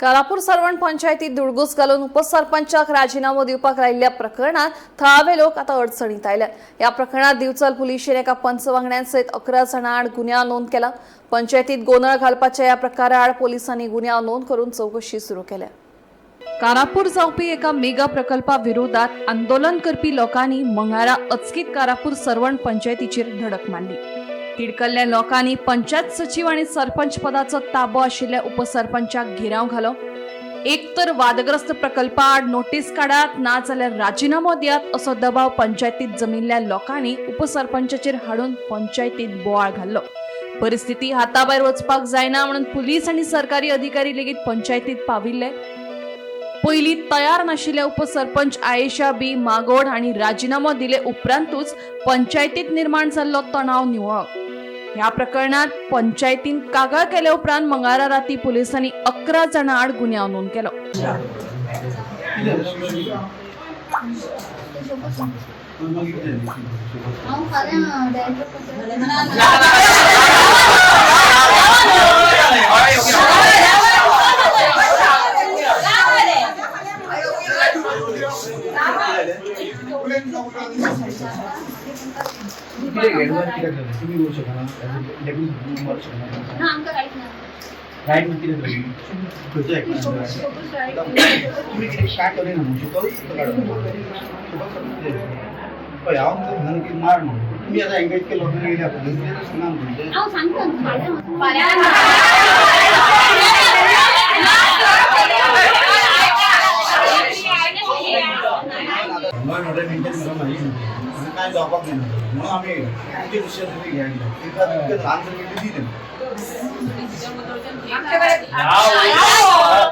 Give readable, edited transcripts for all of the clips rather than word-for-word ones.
कारापूर सरवण पंचायतीत धुडगूस घालून उपसरपंचाक राजीनामो दिवपाक लायिल्ल्या प्रकरणात थळावे लोक आता अडचणीत आयल्यात. या प्रकरणात दिवचल पुलिशेन एका पंच वांगड्यांसयत 11 जाणां आड गुन्यांव नोंद केला. पंचायतीत गोंदळ घालपाच्या या प्रकाराआड पोलिसांनी गुन्यांव नोंद करून चौकशी सुरू केल्या. कारापूर जावपी एका मेगा प्रकल्पा विरोधात आंदोलन करपी लोकांनी मंगळारा अचकीत कारापूर सरवण पंचायतीचेर धडक मारली. तिडकल्ल्या लोकांनी पंचायत सचीव आणि सरपंच पदाचो ताबो आशिल्ल्या उपसरपंचाक घेराव घालो. एक तर वादग्रस्त प्रकल्पाआड नोटीस काडात ना जाल्यार राजीनामो दियात असो दबाव पंचायतीत जमिल्ल्या लोकांनी उपसरपंचाचेर हाडून पंचायतीत बोवाळ घाल्लो. परिस्थिती हाताभायर वचपाक जायना म्हणून पुलीस आणि सरकारी अधिकारी लेगीत पंचायतीत पाविल्ले. पयलीं तयार नाशिल्ल्या उपसरपंच आयेशा बी मागोड हांणी राजीनामो दिले उपरांतूच पंचायतीत निर्माण जाल्लो तणाव निवळ्ळो. ह्या प्रकरणात पंचायतीन कागाळ केल्या उपरांत मंगळारा राती पुलिसांनी 11 जाणां आड गुन्यांव नोंद केलो. हांव फाल्यां डायरेक्टर कितें एडवान्स कित्याक जालें तुमी करूं शकना डेप्युटी मारूं शकना. ना, आमकां रायट ना. रायट म्हणजे कितें जालें खंयचो एक्ट तुमी कितें काय करिना न्हू शोकल काडून पळय हांव म्हणना की मार म्हणून तुमी आतां हांकां इतके लोकांक येयल्या पळय कितें सांगा म्हणजे. हांव सांगता न्हू, फाल्यां. लॉ अँड ऑर्डर मेंटेन करप म्हाजी ड्युटी आनी कांय जावपाक जायना म्हणून आमी तुमचे डिसिजन तुमी घेया तांकां तुमचे आन्सर मेळटली दी तेंकां.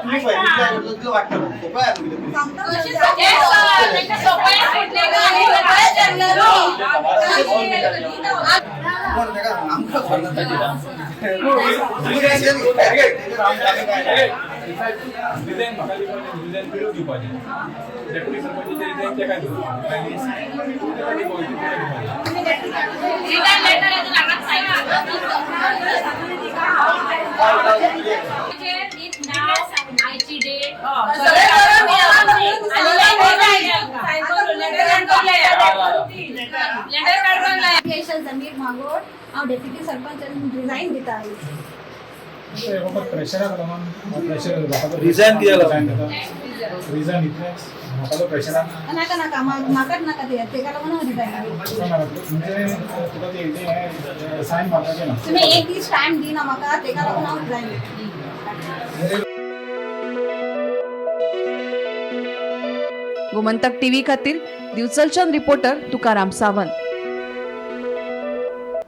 तुमी पळय इतलें करता तितलें वाडटा सोंपें आहा न्हू कितें कोण ताका आमकां खबर ना रिझाईन म्हाका रिझाईन पिरियड दिवपाचें डेप्युटी सरपंचाचें रिझाईन तेका दिवपाचें तेका दिवपाचें. जमीर मागोड, हांव डेप्युटी सरपंच रिजायन दिता आयज. प्रेशराक लागून प्रेशर म्हाका Resign कित्याक लागून? रिझन इतलेंच म्हाका तो प्रेशरान नाका नाका, म्हाकाच नाका ते, तेका लागून हांव रिजायन. म्हणजे तुका ते हें सायन मारपाचें ना. तुमी एक दीस टायम दिना म्हाका, तेका लागून हांव रिजायन दिता. गोमंतक टीव्ही खातीर दिवचलच्यान रिपोर्टर तुकाराम सावंत.